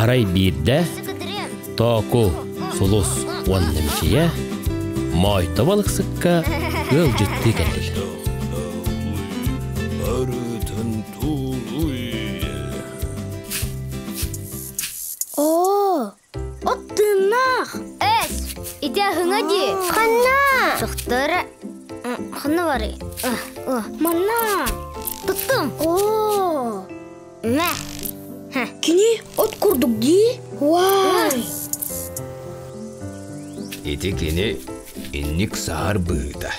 Арай биирдэ Тооку, Сулус уонна Мичийэ Моойто балыксыкка ыалдьыттыы кэллилэр. Оо, от тыыннаах! Эс, ити аһыҥа дии. Ханна? Сохтора. Ханна барый? Манна. Туттум. Оо. Мэ. Кини от курдук дии. Уай. Ити кини инник саһар быһыыта.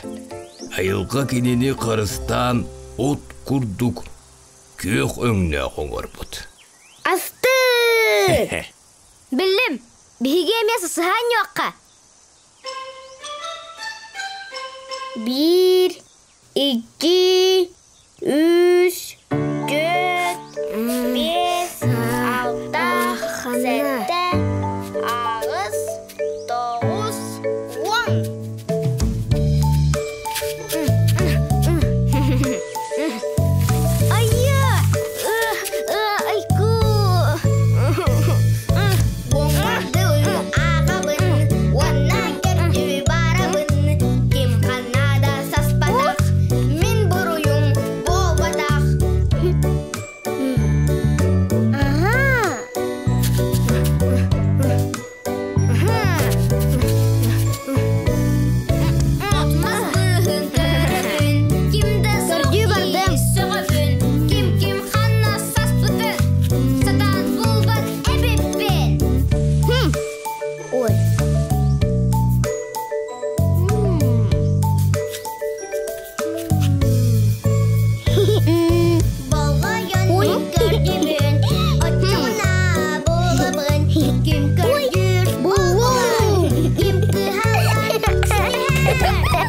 Айылҕа кинини харыстаан от курдук күөх өҥнөөх оҥорбут. Асты! Биллим. Биһиги эмиэ сысыһаан ньуохха. Биир, икки, үс, түөрт, биэс, алта, сэттэ, аҕыс, тоҕус, уон. Айа! Айку! ааҕабын уонна көрдүү барабын ким ханна да саспатах мин буруйум буолбатах Көрдүү бардым. Ким-ким ханна саспытын сатаан булбат эбиппин. Ой. Болҕойон көрдүбүн, оччоҕуна булабын. Ким көрдүүр булуом, ким кыһаллар ситиһэр.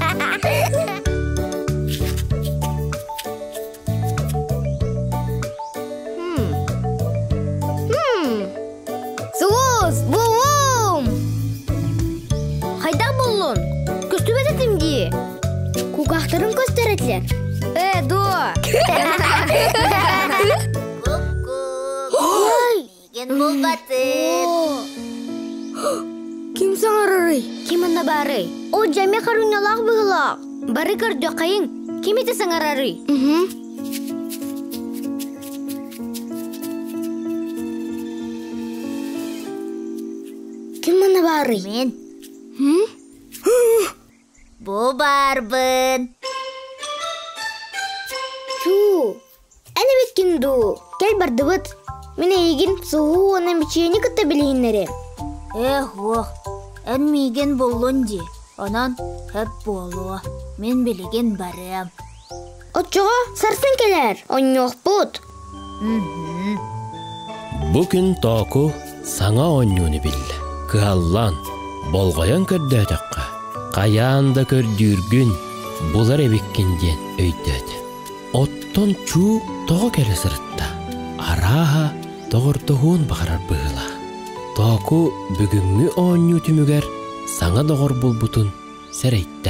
Сулус, буллум! Хайдах буллун? Көстүбэт этим дии. Кугаахтарын көстөр этилэр. Э, дуо! Миигин булбатын. Ким саҥарарый? Ким онно баарый? О, дьэми харуйналаах быһылаах. Бары көрдөххайыҥ. Ким ити саҥарарый? Ким манна баарый? Мин. Бу баарбын. Чуу, эн эбиккин дуу? Кэл бардыбыт. Мин эйигин суһуу уонна мичийэни кытта билиһиннэриэм. Эх, уох, эн миигин буллун дии. Онон хөп буолуо. Мин билигин барыам. Оччоҕо сарсын кэлээр, онньуохпут. Бу күн Тооку саҥа оонньууну биллэ. Кыһаллан, болҕойон көрдөөтөххө, хайаан да көрдүүргүн булар эбиккин диэн өйдөөтө. Оттон чуу тоҕо кэлэ сырытта? Арааһа, доҕордоһуон баҕарар быһыылаах. Тооку бүгүҥҥү оонньуу түмүгэр саҥа доҕор булбутун сэрэйдэ.